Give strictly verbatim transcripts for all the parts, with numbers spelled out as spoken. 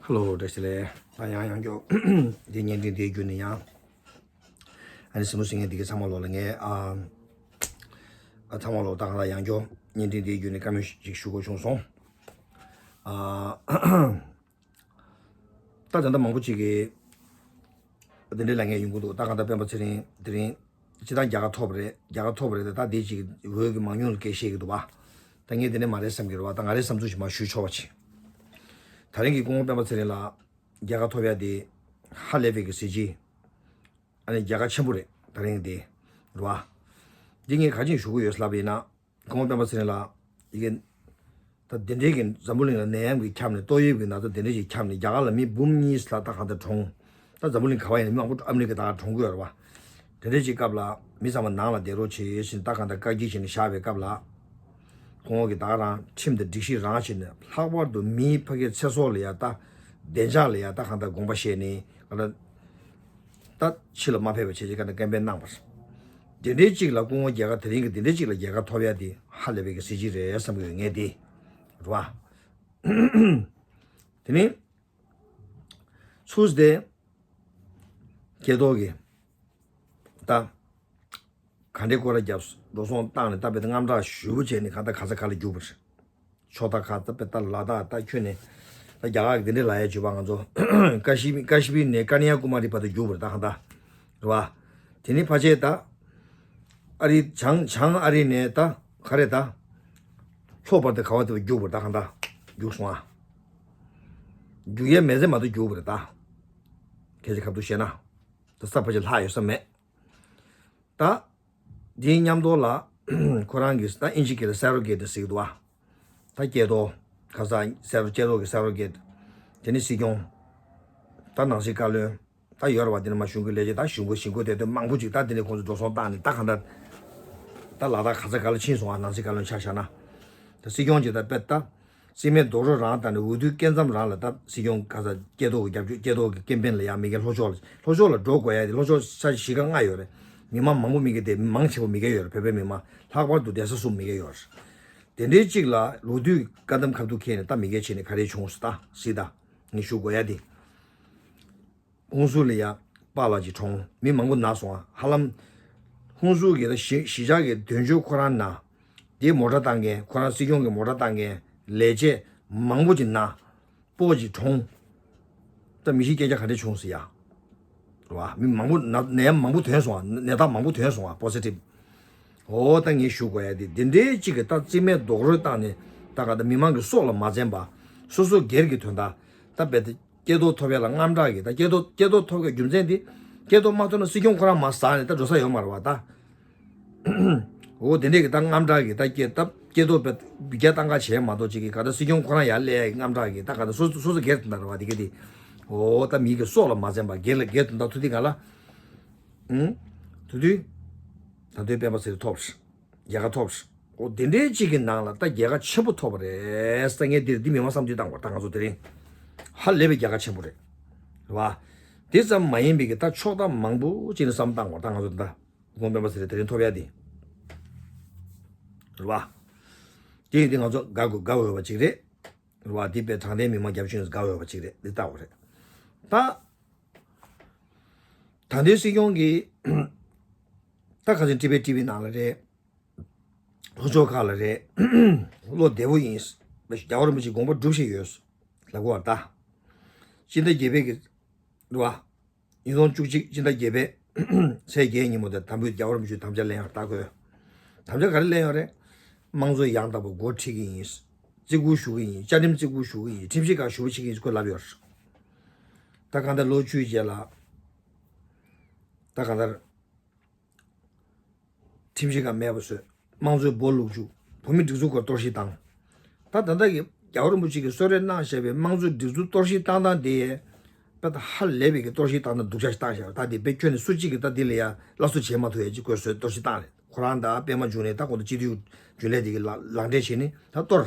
ཧེ་ལོ། བཀྲ་ཤིས་བདེ་ལེགས། ད་ཡང་ཡང་བསྐྱར་འདི་བརྙན་འཕྲིན་འདིའི་བརྒྱུད་ནས་ཡང་ཨ་ནི་གཟིགས་མོ་གཟིགས་མཁན་འདི་གའི་ཚང་མ་ལོག་ལ་ངས་ཨ་ཨ་ཚང་མ་ལོག་ད་ག་ལ་ཡང་བསྐྱར་བརྙན་འཕྲིན་འདིའི་བརྒྱུད་ནས་བཀའ་མོལ་ཞིག་ཞུ་དགོས་བྱུང་སོང་། ཨ། ད་ད་ལྟ་མང་པོ་ཅིག་གིས་འདི་འདྲའི་ལབ་མཁན་ཡོང་གི་འདུག་ད་གང་ལྟར་སྤེན་པ་ཚེ་རིང་དེ་རིང་སྤྱི་བཏང་རྒྱལ་ཁ་ཐོབ་པ་རེད། རྒྱལ་ཁ་ཐོབ་པ་རེད་དེ། ད་འདི་ཅིག་འོས་ཀྱི་མང་ཉུང་ལ་སྐད་བཤད་ཀྱི་འདུག་བ། ད་ངས་འདི་འདྲ་མ་རེད་བསམ་གྱི་རེད་བ། ད་ང་རའི་བསམ་ཚུལ་ཞིག་མར་ཞུས་ཆོག་པ་བྱེད། ད་རིང་གི་སྐུ་ངོ་སྤེན་པ་ཚེ་རིང་ལགས་རྒྱལ་ཁ་ཐོབ་ཡ་དེ་ཧ་ལས་པའི་གི་གཟི་བརྗིད། ཨ་ནི་རྒྱལ་ཁ་ཆེན་པོ་རེད། ད་རིང་འདི་རེད་བ། འདི་ངས་ག་ཅིག་ཞུ་གི་ཡོད་ལབ་པ་ཡིན་ན། སྐུ་ངོ་སྤེན་པ་ཚེ་རིང་ལགས་ཡི་གེ་ད་འདི་འདྲའི་གི་འཛམ་བུ་གླིང་ལ་ནད་ཡམས་ཀྱིས་ཁྱབ་ནས། ཏོག་དབྱིབས་ཀྱི་ན་ཚ་འདི་འདྲའི་ཞིག་ཁྱབ་ནས་རྒྱ་གར་ལ་མི་འབུམ་གཉིས་ལྷག་ད་གང་ལྟར་གྲོངས། ད་འཛམ་བུ་གླིང་ག་བ་ཡིན་ན་མི་མང་པོ་ཨ་མི་རི་ཀ་ད་གྲོངས་ཀྱི་ཡོད་རེད་བ། དེ་འདྲའི་ཅིག་སྐབས་ལ་མི་ཚང་མ་ནང་ལ་བསྡད་རོགས་བྱེད་ཟེར་ད་གང་ལྟར་བཀའ་བཀྱོན་བྱས་ནས་བཞག་པའི་སྐབས་ལ། སྐུ་ངོ་གིས་ད་ག་རང་ཁྲིམས་དང་སྒྲིག་གཞི་རང་བྱས་ནས། ལྷག་པར་དུ་མིའི་ཕ་གིའི་ཚེ་སྲོག་ལ་ཡ་ད་བདེ་འཇགས་ལ་ཡ་ད་གང་ལྟར་དགོངས་པ་བཞེས་ནས་གང་ལྟར། ད་ཕྱི་ལ་མ་ཕེབས་པ་བྱས་བྱས་ག་ནས་སྐད་འབོད་གནང་བ་རེད། དེ་འདྲའི་གཅིག་ལ་སྐུ་ངོ་རྒྱལ་ཁ་དེ་རིང་གི་དེ་འདྲའི་གཅིག་ལ་རྒྱལ་ཁ་ཐོབ་ཡ་དེ་ཧ་ལས་པའི་གི་གཟི་བརྗིད་རེད་བསམ་གི་ཡོད་ངས་དེ། རེད་བ། དེ་ནི་ཚུགས་ཏེ་སྐྱེ་ཐོག་གི་ད་ག་འདྲའི་སྐོར་ར་བརྒྱབ། འགྲོ་སོང་བཏང་ནས་ད་དཔེ་ད་དངངས་སྐྲག་ཞེ་པོ་བྱས་ནས་ག་ད་ག་ས་ག་ལ་རྒྱུག་པ་རེད། ཕྱོགས་མཐའ་ཁག་ད་དཔེ་ད་ལ་དྭགས་ད་ཁྱོད་ནས་ད་རྒྱ་གར་གི་འདི་འདྲའི་ལ་ཡ་བྱོས་པ། ང་ཚོ་ཀ་ཤི་མི་ཀ་ཤི་མིར་ནས་ཀ་ནི་ཡ་ཀུ་མ་རི་བར་དུ་རྒྱུག་པ་རེད་ད་གང་ད། རེད་བ། དེ་ནི་ཕལ་ཆེར་ད་ཨ་རི་བྱང་བྱང་ཨ་རི་ནས་ད་ག་རེ་ད་ལྷོ་བར་དུ་ག་བ་དེ་བར་རྒྱུག་པ་རེད་ད་གང་ད། རྒྱུག་སོང་ཨ། རྒྱུག་ཡས་མེད་ཚེ་མ་གཏོགས་རྒྱུག་པ་རེད་ད། ཁྱེད་ཀྱི་ཁ་ཐུག་བཤད་ན་ད་ས་ཕལ་ཆེར་ལྷག་ཡོད་ས་མེད། ད་དེའི་མཉམ་དུ་ལ་ཁོ་རང་གིས་ད་ཨིན་ཇི་སྐད་ལ་surrogate་ཟེར་གྱི་འདུག་བ། ད་སྐྱེ་ཐོ་ཁ་ས་སེ་རོ་སྐྱེ་ཐོ་གི་surrogate། དེ་ནི་སྲིད་སྐྱོང་། ད་ནང་སྲིད་བཀའ་བློན། ད་ཡོད་རེད་བ། དེ་ནི་མ་གཞུང་གི་ལས་བྱེད་ད་གཞུང་གི་གཞིས་འགོ་དེ་དོན་མང་པོ་ཅིག་ད་དེ་ནི་ཁོང་ཚོ་འགྲོ་སོང་བཏང་ནས་ད་གང་ལྟར་ད་ལ་དྭགས་ག་ས་ག་ལ་ཕྱིན་སོང་བ། ནང་སྲིད་བཀའ་བློན་ཆ་བཞག་ན། ད་སྲིད་སྐྱོང་ཅིག་ད་དཔེ་ད། རྩིས་མེད་རྡོག་རོལ་རང་བཏང་ནས་འོས་བསྡུ་སྐབས་མཚམས་རང་ལ་ད་སྲིད་སྐྱོང་ག་ས་སྐྱེ་ཐོ་གི་རྒྱབ་སྐྱོར་སྐྱེ་ཐོ་གི་ཀེམ་པེན་ལ་ཡང་མི་རྒན་ལྷོ་ཕྱོགས་ལ་ལྷོ་ཕྱོགས་ལ་འགྲོ་དགོས་ཡ་དེ། ལྷོ་ཕྱོགས་ས་གཞིས་ཀ་ལྔ་ཡོད་རེད། མི་མང་མང་པོ་མི་རྒན་དེ་མང་ཆེ་བ་མི་རྒན་ཡོད་རེད། བོད་པའི་མི་མང་ལྷག་པར་དུ་གདན་ས་གསུམ་མི་རྒན་ཡོད་རེད། དེ་འདྲའི་གཅིག་ལ་ལོ་དུས་བཀའ་གདམས་ཁ་ཐུག་ཁྱེར་ནས་ད་མི་རྒན་བྱས་ནས་ག་རེ་བྱུང་སོང་ད་སྲིད་ད་ངས་ཞུ་དགོས་ཡ་དེ། ཧུན་སུར་ལ་ཡ་པཱ་ལགས་ཀྱིས་གྲོངས། མི་མང་པོ་ན་སོང་ཨ། ཧ་ལམ་ཧུན་སུར་གྱི་ད་གཞིས་གཞིས་ཆགས་ཀྱི་དོན་གཅོད་ཁོ་རང་ན། དེའི་མོ་ཊ་བཏང་མཁན། ཁོ་རང་སྲིད་སྐྱོང་གི་མོ་ཊ་བཏང་མཁན་ལས་བྱེད་མང་པོ་ཅིག་ན། སྤོ་ཅིག་གྲོངས། ད་མི་ཤི་སྐད་ཆ་ག་འདྲ་བྱུང་ཟེར་ཡ། རེད་བ། མི་མང་པོ་ན་ནད་ཡམས་མང་པོ་ཐོན་སོང་ཨ། ནད་རྟགས་མང་པོ་ཐོན་སོང་ཨ། པོ་སི་ཊིབ། འོ་ད་ངས་ཞུ་དགོས་ཡ་དེ་འདི་འདྲའི་གཅིག་གི་ད་རྩིས་མེད་རྡོག་རོལ་བཏང་ནས་ད་ག་ད་མི་མང་གི་སྲོག་ལ་མ་འཛེམས་པ། སོ་སོ་སྒེར་གྱི་དོན་དག་ད་རྦད་དེ་སྐྱེ་ཐོ་ཐོབ་ཡ་ལ་དངངས་སྐྲག་གིས། ད་སྐྱེ་ཐོ་སྐྱེ་ཐོ་ཐོབ་ཡ་རྒྱུ་མཚན་དེ་སྐྱེ་ཐོ་མ་ཐོབ་ན་སྲིད་སྐྱོང་ཁོ་རང་མར་ཟག་ནས་ད་འགྲོ་ས་ཡོད་མ་རེད་བ་ད། འོ་དེ་འདྲས་ཀྱི་ད་དངངས་སྐྲག་གིས་ད་སྐྱེ་ད་སྐྱེ་ཐོ་བརྒྱ་བཏང་ག་བྱས་མ་གཏོགས་ཅིག་གིས་ག་ད་སྲིད་སྐྱོང་ཁོ་རང་ཡར་སླེབས་ཡ་གི་དངངས་སྐྲག་གིས། ད་ག་ད་སོ་སོ་སོ་སོ་སྒེར་དོན་དག་རེད་བ་དེ་ག་དེ། འོ་ད་མི་གི་སྲོག་ལ་མ་འཛེམས་པ། སྒེར་ལ་སྒེར་དོན་དག་ཐུག་དུས་ག་ལ། ཨུང་། ཐུག་དུས། ད་དུང་སྤེན་པ་ཚེ་རིང་ཐོབ་རེད། རྒྱལ་ཁ་ཐོབ་རེད། འོ་དེ་འདྲའི་གཅིག་གི་ནང་ལ་ད་རྒྱལ་ཁ་ཆེན་པོ་ཐོབ་པ་རེད་ཟེར། ངས་འདིར་འདི་མི་མང་བསམ་ཚུལ་བཏང་བར་ད་ང་ཚོ་དེ་རིང་ཧ་ལས་པའི་རྒྱལ་ཁ་ཆེན་པོ་རེད། རེད་བ། དེ་ཙམ་མ་ཡིན་པའི་གི་ད་ཕྱོགས་མཐའ་མང་པོ་ཅིག་ནས་བསམ་བཏང་བར་ད་ང་ཚོ་ད་སྐུ་ངོ་སྤེན་པ་ཚེ་རིང་དེ་རིང་ཐོབ་ཡ་དེ། རེད་བ། དེ་ཡིན་དུས་ང་ཚོ་དགའ་དགོས་དགའ་འོས་པ་ཅིག་རེད། རེད་བ། དེ་དཔེ་དྲང་བདེན་མི་མང་རྒྱབ་ཕྱོགས་ནས་དགའ་འོས་པ་ཅིག་རེད། འདི་ལྟ་བུ་རེད། ད། ད་ལྟའི་སྲིད་སྐྱོང་གིས་ད་ཁ་སང་ཊི་ཝི་ཊི་ཝི་ནང་ལ་རེད། ལྷོ་ཕྱོགས་ཁག་ལ་རེད། བློ་བདེ་པོ་ཡིན། རྒྱལ་བ་རིན་པོ་ཆེ་དགོངས་པ་སྒྲུབ་བཞིན་ཡོད་ལབ་གོ་བ་ད། སྤྱི་ཟླ་བརྒྱད་པའི་གི་རེད་བ། ཉིས་སྟོང་བཅུ་གཅིག་སྤྱི་ཟླ་བརྒྱད་པའི་ཚེས་བརྒྱད་ཉིན་མོ་དེ་དམ་འབུལ་རྒྱལ་བ་རིན་པོ་ཆེས་དམ་བཅའ་ལེན་ཡོད་རེད། ད་ཁོས་དམ་བཅའ་ག་རེ་ལེན་ཡོད་རེད། དམངས་གཙོ་ཡང་དག་པ་འགོ་ཁྲིད་ཀྱི་ཡིན། བརྩི་བཀུར་ཞུ་གི་ཡིན། བཅའ་ཁྲིམས་བརྩི་བཀུར་ཞུ་གི་ཡིན། ཁྲིམས་ཞིབ་ཁག་ཞུ་བ་བྱེད་ཀྱི་ཡིན་ཁོས་ལབ་ཡོད་རེད། ད་གང་ལྟར་ལོ་བཅུའི་རྗེས་ལ་ད་གང་ལྟར་ཁྲིམས་ཞིབ་ཁག་མེད་པ་བཟོས། དམངས་གཙོའི་སྦོ་ལུག་བཅུག་བོད་མིའི་སྒྲིག་འཛུགས་སྐོར་གཏོར་བཤིག་བཏང་། ད་ད་ལྟ་གི་རྒྱལ་བ་རིན་པོ་ཆེ་གིས་གསོལ་རས་གནང་བཞག་པའི་དམངས་གཙོའི་སྒྲིག་འཛུགས་གཏོར་བཤིག་བཏང་སྟངས་དེ། དཔེ་ད་ཧ་ལས་པའི་གི་གཏོར་བཤིག་བཏང་སྟངས་སྡུག་ཅག་ཞིག་བཏང་བཞག་ད་དེ་དཔེ་ཁྱོན་ནས་སུ་གཅིག་གིས་ད་དེ་ལ་ཡ་སླར་གསོ་བྱེད་མ་ཐུབ་ཡ་ཅིག་བཀོད་བཟོས་གཏོར་བཤིག་བཏང་རེད། ཁོ་རང་དང་པད་མ་འབྱུང་གནས་ད་གོང་དུ་སྤྱི་འཐུས་རྒྱུན་ལས་དེ་གི་ལག་ལག་འབྲེལ་བྱས་ནས་ད་གཏོར།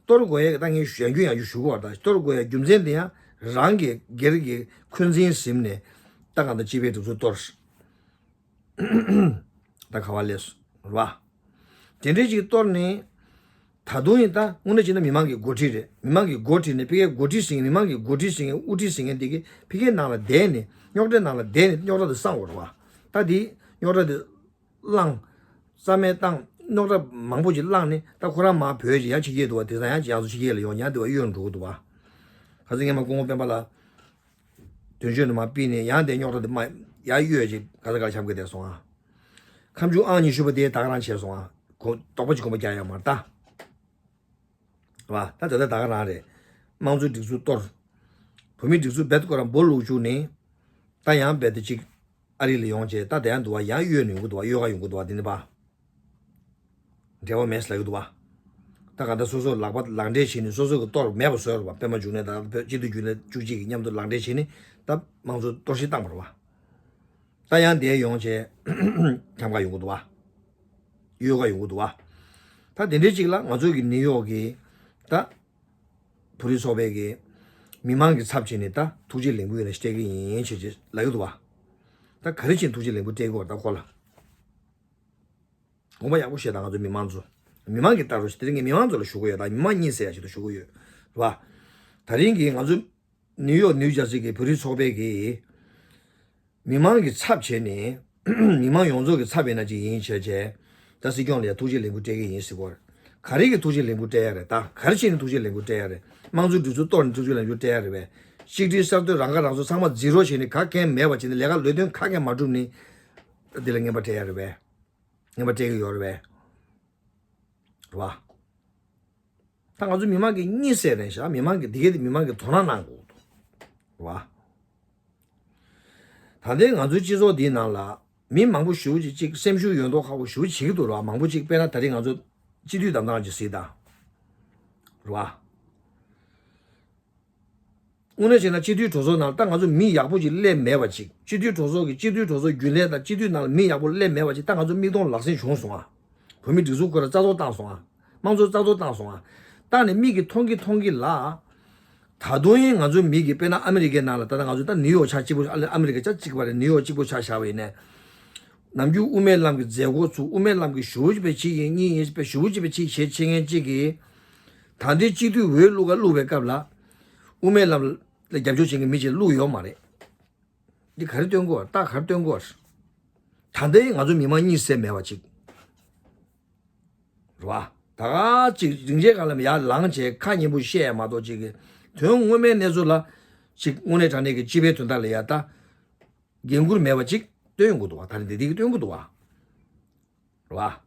གཏོར་དགོས་ཡ་གི་ད་ངས་ཞུ་ཡང་རྒྱུན་ཡང་རྒྱུན་ཞུ་དགོས་བ། ད་གཏོར་དགོས་ཡ་རྒྱུ་མཚན་དེ་ཡང་རང་གི་སྒེར་གྱི་འཁོན་འཛིན་ཟིན་ནས་ད་གང་ལྟར་སྤྱི་པའི་སྒྲིག་འཛུགས་གཏོར། ད་ག་བ་ལས་སོ་རེད་བ། དེ་འདྲའི་ཅིག་གཏོར་ནས་ ད་དུང་ཡིན་ད་དངོས་གནས་བྱས་ན་མི་མང་གི་འགོ་ཁྲིད་རེད། མི་མང་གི་འགོ་ཁྲིད་ནས་ཕ་གིའི་འགོ་ཁྲིད་ཟེར་མཁན། མི་མང་གི་འགོ་ཁྲིད་ཟེར་མཁན། དབུ་ཁྲིད་ཟེར་མཁན་དེ་གིས་ཕ་གིའི་ནང་ལ་བསྡད་ནས། རྙོག་དྲའི་ནང་ལ་བསྡད་ནས་རྙོག་དྲ་དེ་སངས་དགོས་རེད་བ། ད་དེ་རྙོག་དྲ་དེ་བསླངས། རྩ་མེད་བཏང་། རྙོག་དྲ་མང་པོ་ཅིག་བསླངས་ནས། ད་ཁོ་རང་མར་བོད་ཅིག་ཡང་ཕྱི་རྒྱལ་འདུག་བ། དེང་སང་ཡང་ཅིག་ཡང་སུ་ཕྱི་རྒྱལ་ལ་ཡོང་། ཡང་དེ་བ་གཡོལ་འགྲོ་གི་འདུག་བ། ཁ་སང་སྔོན་མ་སྐུ་ངོ་སྤེན་པ་ལགས་དོན་གཅོད་ནས་མར་ཕུད་ནས། ཡང་དེ་རྙོག་དྲ་དེ་མར་ཡར་གཡོལ་ཅིག་ག་ས་ག་ལ་འཁྱམ་གི་བསྡད་སོང་ཨ། ཁ་མཆུ་ཨང་ཉི་ཤུ་པ་དེ་ད་ག་རང་བྱས་སོང་ཨ། གོ་དོགས་པ་ཅིག་གོམ་པ་རྒྱག་ཡོད་མ་རེད་ད། བ། ད་ད་ལྟ་ད་ག་རང་རེད། དམངས་གཙོའི་སྒྲིག་འཛུགས་གཏོར། བོད་མིའི་སྒྲིག་འཛུགས་རྦད་དེ་ཁོ་རང་སྦོ་ལུག་བཅུག་ནས། ད་ཡང་རྦད་དེ་ཅིག་ཨ་རི་ལ་ཡོང་བྱས། ད་དེ་ཡང་འདུག་བ། ཡང་གཡོལ་ནས་ཡོང་གི་འདུག་བ། གཡོལ་ག་ཡོང་གི་འདུག་བ། དེ་ནི་བ། འབྲེལ་བ་མེད་ལབ་ཀྱི་འདུག་བ། ད་ག་ད་སོ་སོ་ལག་པ་ལག་འབྲེལ་བྱས་ནས་སོ་སོ་གི་གཏོར་མེད་པ་བཟོས་རེད་བ། པད་མ་འབྱུང་གནས་དང་སྤྱི་འཐུས་རྒྱུན་ལས་བཅུ་གཅིག་གིས་མཉམ་དུ་ལག་འབྲེལ་བྱས་ནས་ད་དམངས་གཙོ་གཏོར་བཤིག་བཏང་བ་རེད་བ། ད་ཡང་དེ་ཡོང་བྱས་འཁྱམ་ག་ཡོང་གི་འདུག་བ། གཡོལ་ག་ཡོང་གི་འདུག་བ། ད་དེ་འདྲའི་ཅིག་ལ་ང་ཚོ་གི་ནིའུ་ཡོག་གི་ད་བོད་རིགས་ཚོགས་པའི་གི་མི་མང་གི་ཚབ་བྱས་ནས་ད་ཐུགས་རྗེ་ལེགས་འབུལ་ཡིན་ན་སྤྲད་གི་ཡིན་བྱས་བྱས་ལབ་ཀྱི་འདུག་བ། ད་ག་རེ་བྱས་ནས་ཐུགས་རྗེ་ལེགས་འབུལ་སྤྲད་ཀྱི་ཡོད་རེད་ད་ཁོ་ལ། དགོངས་པ་ཡག་པོ་བཞེས་དང་། ང་ཚོ་མི་མང་ཚོ། མི་མང་གིས་ལྟ་རོགས་བྱེད། དེ་རིང་ངས་མི་མང་ཚོ་ལ་ཞུ་གི་ཡོད་དང་། མི་མང་གཉིད་སད་ཡག་ཆེད་དུ་ཞུ་གི་ཡོད་རེད་བ། ད་རིང་གི་ང་ཚོ་ནིའུ་ཡོག་ནིའུ་ཇར་སི་གི་བོད་རིགས་ཚོགས་པའི་གི་མི་མང་གི་ཚབ་བྱས་ནས། མི་མང་ཡོངས་རྫོགས་ཀྱི་ཚབ་ཡིན་ན་ཅིག་ཡིན་བྱས་བྱས། ད་སྲིད་སྐྱོང་ལ་ཡ་ཐུགས་རྗེ་ལེགས་འབུལ་སྤྲད་ཀྱི་ཡིན་ཟེར་གོ། ག་རེ་གི་ཐུགས་རྗེ་ལེགས་འབུལ་སྤྲད་ཡ་རེད། ད་ག་རེ་བྱས་ནས་ཐུགས་རྗེ་ལེགས་འབུལ་སྤྲད་ཡ་རེད། དམངས་གཙོའི་སྒྲིག་འཛུགས་གཏོར་ནས་ཐུགས་རྗེ་ལེགས་འབུལ་སྤྲད་ཡ་རེད་པས། གཅིག་སྒྲིལ་གསར་གཏོད་རང་ཁ་རང་གསོ་ཚང་མ་ཛི་རོ་བྱས་ནས། ག་གེ་མེད་པ་བྱས་ནས། ལས་ཀ་ལས་དོན་ག་གེ་མ་བསྒྲུབས་ནས། འདི་ལ་རྔན་པ་སྤྲད་ཡ་རེད་པས། རྔན་པ་སྤྲད་ཀྱི་ཡོད་རེད་པས། རེད་བ། ད་ང་ཚོ་མི་མང་གི་གཉིད་སད་རན་ཤག་མི་མང་གི་འདི་གས་དེ་མི་མང་གི་དོ་སྣང་གནང་དགོས་འདུག་རེད་བ། ད་ལྟའི་ང་ཚོའི་སྤྱི་ཚོགས་འདིའི་ནང་ལ་མི་མང་པོ་ཞེ་པོ་ཅིག་ཅིག་སེམས་ཤུགས་ཡོད་མདོག་ཁ་པོ་ཞེ་པོ་བྱེད་ཀྱི་འདུག་རེད་བ། མང་པོ་ཅིག་དཔེར་ན་ད་རེས་ང་ཚོ་སྤྱི་འཐུས་བདམས་སྟངས་ཅིག་གཟིགས་དང་། རེད་བ། དངོས་གནས་བྱས་ན་སྤྱི་འཐུས་གྲོས་ཚོགས་ནང་ད་ང་ཚོ་མི་ཡག་པོ་ཅིག་སླེབས་མེད་པ་ཅིག་སྤྱི་འཐུས་གྲོས་ཚོགས་ཀྱི་སྤྱི་འཐུས་གྲོས་ཚོགས་རྒྱུན་ལས་དང་། སྤྱི་འཐུས་ནང་ལ་མི་ཡག་པོ་སླེབས་མེད་པ་ཅིག་ད་ང་ཚོ་མིག་མཐོང་ལག་ཟིན་བྱུང་སོང་ཨ། བོད་མི་སྒྲིག་འཛུགས་ཁོ་རང་རྩ་གཏོར་བཏང་སོང་ཨ། དམངས་གཙོ་རྩ་གཏོར་བཏང་སོང་ཨ། བཏང་ནས་མིག་གིས་མཐོང་གི་མཐོང་གི་ལ། ད་དུང་ཡིན་ང་ཚོའི་མི་གིས། དཔེར་ན་ཨ་མི་རི་ཀའི་ནང་ལ་ད་ལྟ་ང་ཚོ་ད་ནིའུ་ཡོག་ཆ་གཅིག་པོ། ཨ་ཨ་མི་རི་ཀ་ཆ་གཅིག་པ་རེད། ནིའུ་ཡོག་གཅིག་པོ་ཆ་བཞག་པ་ཡིན་ནའི། ནམ་རྒྱུན་དབུ་མའི་ལམ་གྱི་མཛད་སྒོ་ཚོ། དབུ་མའི་ལམ་གྱི་ཞེ་པོ་ཅིག་དཔེ་བྱེད་ཀྱི་ཡིན། གཉིས་ཡིན། དཔེ་ཞེ་པོ་ཅིག་དཔེ་བྱེད་བྱེད་མཁན་གཅིག་གིས། ད་ལྟའི་སྤྱི་འཐུས་འོས་བླུག་ག་བླུག་པའི་སྐབས་ལ། དབུ་མའི་ལམ་ལ་རྒྱབ་སྐྱོར་བྱེད་མཁན་མི་གཅིག་བླུག་ཡོད་མ་རེད། འདི་ག་རེ་སྟོན་གོ། རྟགས་ག་རེ་སྟོན་གོ། ད་ལྟའི་ང་ཚོ་མི་མང་གཉིད་སད་མེད་པ་ཅིག་རེད་བ། ད་ག་ཅིག་རིན་ཆེན་ག་ལ་ཡར་ལངས་བྱས་ཁ་སྙན་པོ་བཤད་མ་གཏོགས། ཅིག་གི་དོན་ངོ་མའི་གནས་ཚུལ་ལ་ཅིག་དངོས་གནས་དྲང་གནས་ཀྱི་སྤྱི་པའི་དོན་དག་ལ་ཡ་ད་འགན་འཁུར་མེད་པ་ཅིག་སྟོན་ཡོང་གི་འདུག་བ། ད་རེས་འདི་འདི་གི་སྟོན་གི་འདུག་བ། རེད་བ།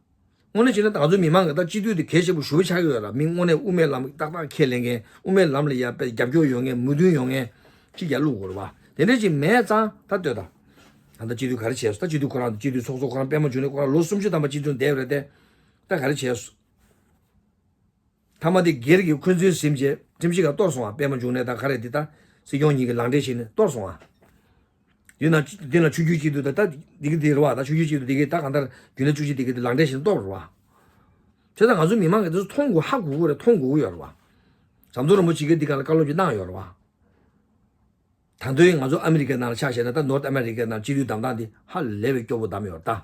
དངོས་གནས་བྱས་ན་ད་ང་ཚོ་མི་མང་གི་ད་སྤྱི་འཐུས་དེ་གལ་ཆེན་པོ་ཞེ་པོ་ཆགས་ཀྱི་ཡོད་ར། མི་དངོས་གནས་དབུ་མའི་ལམ་ཏག་ཏག་ཁས་ལེན་མཁན། དབུ་མའི་ལམ་ལ་ཡ་དཔེ་རྒྱབ་སྐྱོར་ཡོད་མཁན། མོས་མཐུན་ཡོད་མཁན་ཅིག་ཡར་བླུག་དགོས་རེད་བ། དེ་འདྲ་ཅིག་མེད་ཙང་ད་ལྟོས་དང་། ད་ལྟ་སྤྱི་འཐུས་ག་རེ་བྱས་སོང་། ད་སྤྱི་འཐུས་ཁོ་རང་དང་། སྤྱི་འཐུས་ཚོགས་གཙོ་ཁོ་རང་། པད་མ་འབྱུང་གནས་ཁོ་རང་ལོ་སུམ་ཅུ་ཐམ་པ་སྤྱི་འཐུས་བསྡད་ཡོད་རེད་དེ། ད་ག་རེ་བྱས་སོང་། མཐའ་མ་དེ་སྒེར་གྱི་འཁོན་འཛིན་ཟིན་བྱས་ཁྲིམས་ཞིབ་ཁང་གཏོར་སོང་བ། པད་མ་འབྱུང་གནས་དང་ག་རེ་དེ། ད་སྲིད་སྐྱོང་གཉིས་ཀྱིས་ལག་འབྲེལ་བྱས་ནས་གཏོར་སོང་བ། དེ་ན་དེ་ན་ཆོས་བརྒྱུད་སྤྱི་འཐུས་དང་ད་འདི་གི་དེ་རེད་བ། ད་ཆོས་བརྒྱུད་སྤྱི་འཐུས་དེ་གི་ད་གང་ལྟར་རྒྱུན་ལས་བཅུ་གཅིག་དེ་གི་དེ་ལག་འབྲེལ་བྱས་ནས་གཏོར་རེད་བ། བྱས་ཙང་ང་ཚོ་མི་མང་གིས་དེ་ཚོ་མཐོང་དགོས། ཧ་གོ་གི་རེད། མཐོང་དགོས་ཀྱི་ཡོད་རེད་བ། ཟམ་གདོང་རིན་པོ་ཆེ་གིས་འདི་ག་ལ་བཀའ་སློབ་ཅིག་གནང་ཡོད་རེད་བ། ད་དུང་ང་ཚོ་ཨ་མི་རི་ཀའི་ནང་ལ་ཆ་བཞག་ན། ད་ནོར་ཐ་ཨ་མི་རི་ཀའི་ནང་སྤྱི་འཐུས་བདམས་སྟངས་འདི་ཧ་ལས་པའི་སྐྱོ་པོ་བདམས་ཡོད་རེད་ད།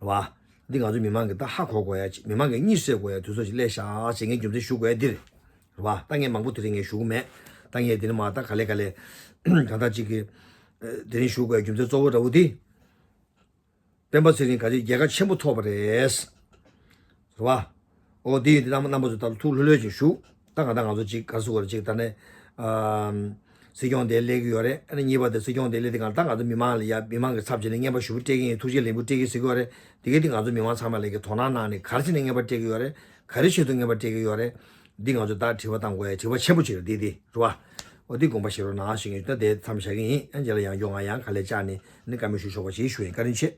རེད་བ། འདི་ང་ཚོ་མི་མང་གིས་ད་ཧ་གོ་དགོས་ཡ་ཅིག་མི་མང་གིས་གཉིད་སད་དགོས་ཡ་དུས་ཚོད་ཅིག་སླེབས་ཤག་ཟེར་མཁན་རྒྱུ་མཚན་ཞུ་དགོས་ཡ་འདི་རེད། རེད་བ། ད་ངས་མང་པོ་དེ་རིང་ངས་ཞུ་གི་མེད། ད་ངས་འདི་ནས་མར་ད་ག་ལེ་ག་ལེ་གང་ལྟར་ཅིག་གི་དེ་རིང་ཞུ་དགོས་ཡ་རྒྱུ་མཚན་གཙོ་བོ་འདྲ་བོ་འདི། སྤེན་པ་ཚེ་རིང་ག་ཅིག་རྒྱལ་ཁ་ཆེན་པོ་ཐོབ་པ་རེད། རེད་བ། ཨོ་དེ་ཡིན་དུས་རྣམ་པ་རྣམ་པ་ཚོ་ད་ཐུགས་ལྷོད་ལྷོད་ཅིག་བཞུགས། ད་གང་ལྟར་ང་ཚོ་ཅིག་ག་རེ་ཟེར་དགོས་རེད། ཅིག་ད་ནས་ཨམ། སྲིད་སྐྱོང་དེ་སླེབས་ཀྱི་ཡོད་རེད། ཨ་ནི་གཉིས་པ་དེ་སྲིད་སྐྱོང་དེ་སླེབས་དུས་སྒང་ལ་ད་ང་ཚོ་མི་མང་ལ་ཡ། མི་མང་གི་ཚབ་བྱས་ནས་རྔན་པ་ཞེ་པོ་སྤྲད་ཀྱི་ཡིན། ཐུགས་རྗེ་ལེགས་འབུལ་སྤྲད་ཀྱི་ཟེར་གྱི་ཡོད་རེད། དེ་གའི་དེ་ང་ཚོ་མི་མང་ཚང་མ་ལ་གི་དོ་སྣང་གནང་ནས་ག་རེ་བྱས་ནས་རྔན་པ་སྤྲད་ཀྱི་ཡོད་རེད། ག་རེ་ཆེད་དུ་རྔན་པ་སྤྲད་ཀྱི་ཡོད་རེད། འདི་ང་ཚོ་ད་དྲི་བ་བཏང་དགོས་ཡ་དྲི་བ་ཆེན་པོ་ཅིག་རེད། འདི་འདི་རེད་བ། ཨོ་འདི་དགོངས་པ་བཞེས་རོགས་གནང་ཞུ་གི་ཡིན། ད་དེ་མཚམས་བཞག་གི་ཡིན། ཨ་རྗེས་ལ་ཡང་བསྐྱར་ང་ཡང་ག་ལེ་བཅར་ནས་ནི་བཀའ་མོལ་ཞུ་ཆོག་པ་ཞིག་ཞུ་ཡིན། བཀའ་དྲིན་ཆེ།